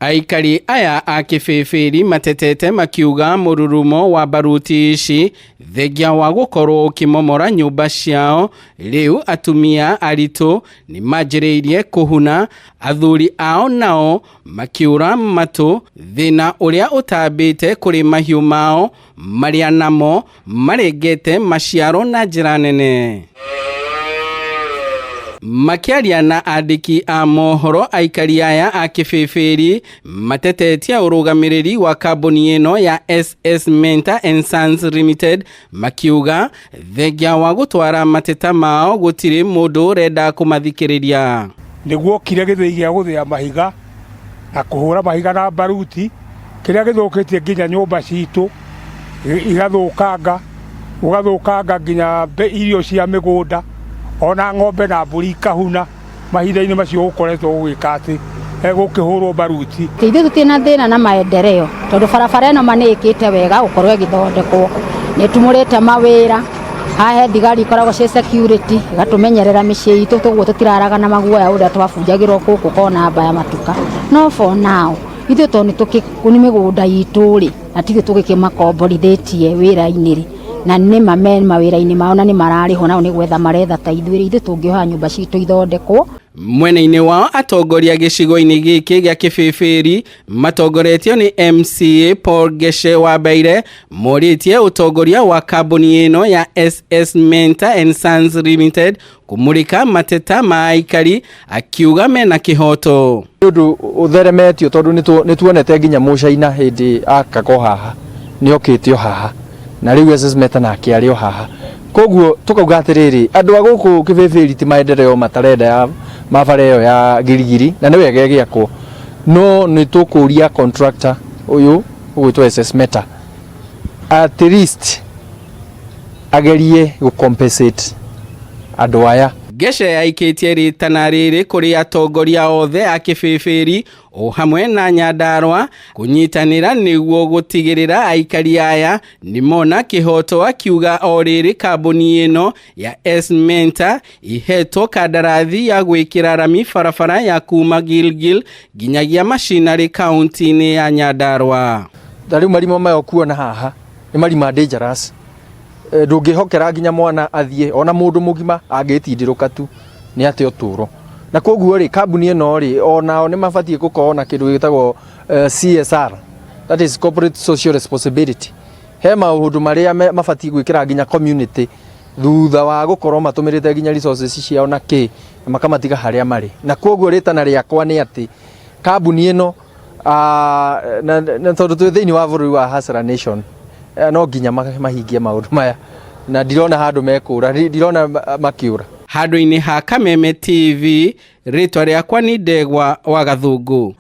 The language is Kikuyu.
Aikari aya a Kĩbĩbĩri matetete makiuga mũrurumo wa baruti ici thengia wa gũkorwo ũkĩmomora nyũmba ciao, rĩu atumia aritũ nĩ manjĩrĩirie kũhuna, athuri ao nao makĩũra matũ, thĩna ũrĩa ũtambĩte kũrĩ mahiũ mao marĩa namo marengete maciaro na njĩra nene. Makĩaria na andĩki a mohoro, aikari aya a Kĩbĩbĩri matetetie ũrũgamĩrĩri wa kambuni ĩno ya SS Menta and Sons Limited, makiuga thengia wa gũtwara mateta mao gũtirĩ mũndũ ũrenda kũmathikĩrĩria. Nĩguokire gĩthĩi gĩa gũthĩa mahiga na kũhũra mahiga na baruti, kĩrĩa gĩthũkĩtie nginya nyũmba citũ igathũkanga, gũgathũkanga nginya irio cia mĩgũnda, ona ng'ombe na mbũri ikahuna. Mahinda-inĩ macio gũkoretwo gũgĩka atĩ gũkĩhũrwo baruti. Ithuĩ tũtirĩ na thĩna na maendeleo tondũ barabara ĩno ma nĩ ĩkĩte wega gũkorwo ĩgĩthondekwo, nĩ ĩtumũrĩte mawĩra. Haha he thigari ikoragwo ciĩ security igatũmenyerera mĩciĩ itũ, toguo tũtiraraga na maguoya ũrĩa twabunjagĩrwo gũkũ kona mbaya matuka. No for now ithuĩ tondũ nĩ mĩgũnda itũ rĩ, na tithuĩ tũgĩkĩmakomborithĩtie wĩra-inĩ rĩ, na nĩma me mawĩra-inĩ mao na nĩ mararĩhwo, nao nĩ gwetha maretha ta ithuĩ rĩ, ithuĩ tũngĩhoya nyũmba citũ ithondekwo. Mwena-inĩ wao atongoria gĩcigo-inĩ gĩkĩ gĩa Kĩbĩbĩri matongoretio nĩ MCA Paul Geshe wa Mbaire morĩtie ũtongoria wa kambuni ĩno ya SS Menta and Sons Limited kũmũrĩka mateta ma aikari, akiuga mena kĩhoto. Nĩ ũndũ ũtheremetio tondũ nĩ tuonete nginya mũcaina hĩndĩ akagwo haha nĩ okĩte o haha, na rĩu SS Meta nake arĩ o haha. Koguo tũkauga atĩrĩrĩ, andũ a gũkũ Kĩbĩbĩri ti maendeleo matarenda ya mabara ĩyo ya Girigiri, na nĩ wega ĩgĩakwo, no nĩ tũkũria contractor ũyũ ũgwĩtwo SS Meta at least agerie gũ compensate andũ aya. Geshe yaikĩtie rĩtana rĩrĩ kũrĩ atongoria othe a Kĩbĩbĩri o hamwe na Nyandarua kũnyitanĩra nĩguo gũtigĩrĩra aikari aya nĩmona kĩhoto, akiuga o rĩrĩ kambuni ĩno ya S Menta ihetwo kandarathi ya gwĩkĩra rami barabara ya kuma Gilgil nginyagia Macinarĩ kaunti-inĩ ya Nyandarua. Ta rĩu marima maya ũkuona haha nĩ marima dangerous, ndũngĩhokera nginya mwana athiĩ, ona mũndũ mũgima angĩtindĩrũka tu nĩ ate ũtũũro. Na koguo rĩ, kambuni ĩno rĩ, onao nĩ mabatiĩ gũkorwo na kĩndũ gĩtagwo CSR, that is corporate social responsibility. He maũndũ marĩa mabatiĩ gwĩkĩra nginya community thutha wa gũkorwo matũmĩrĩte nginya resources ciao na kĩ, na makamatiga harĩa marĩ. Na koguo rĩtana rĩakwa nĩ atĩ kambuni ĩno, na tondũ twĩ thĩinĩ wa bũrũri wa Hustler Nation, no nginya mahingie maũndũ maya, na ndirona handũ mekũra, ndirona makĩũra. Handũ-inĩ ha Kameme TV, rĩtwa rĩakwa nĩ Ndegwa wa Gathungu.